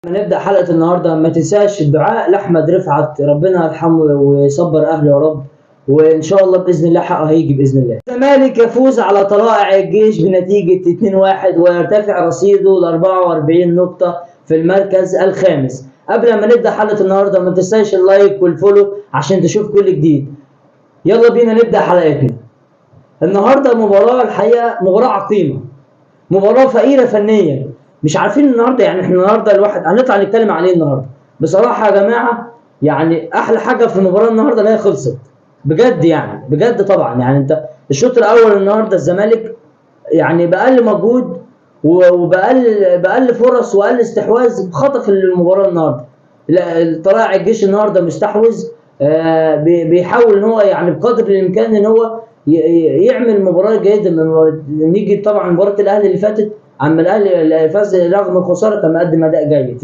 نبدأ حلقة النهاردة، ما تنساش الدعاء لأحمد رفعت، ربنا يرحمه ويصبر أهله يا رب، وإن شاء الله بإذن الله حقه هيجي بإذن الله. الزمالك يفوز على طلائع الجيش بنتيجة 2-1 ويرتفع رصيده ل 44 نقطة في المركز الخامس. قبل ما نبدأ حلقة النهاردة ما تنساش ال like وال follow عشان تشوف كل جديد. يلا بينا نبدأ حلقتنا. النهارده مباراة، الحقيقة مباراة عقيمة، مباراة فقيرة فنيا، مش عارفين النهارده، يعني احنا النهارده الواحد هنطلع نتكلم عليه النهارده بصراحة يا جماعة. يعني أحلى حاجة في المباراة النهارده إن هي خلصت بجد، يعني بجد طبعا. يعني أنت الشوط الأول النهارده الزمالك يعني بأقل مجهود وبأقل فرص وأقل استحواذ خطف المباراة النهارده. لا، طلائع الجيش النهارده مستحوذ، بيحاول ان هو يعني بقدر الامكان ان هو يعمل مباراة جيدة. نيجي طبعا مباراة الاهلي اللي فاتت، عم الاهلي فاز رغم الخسارة، كان مقدم اداء جيد.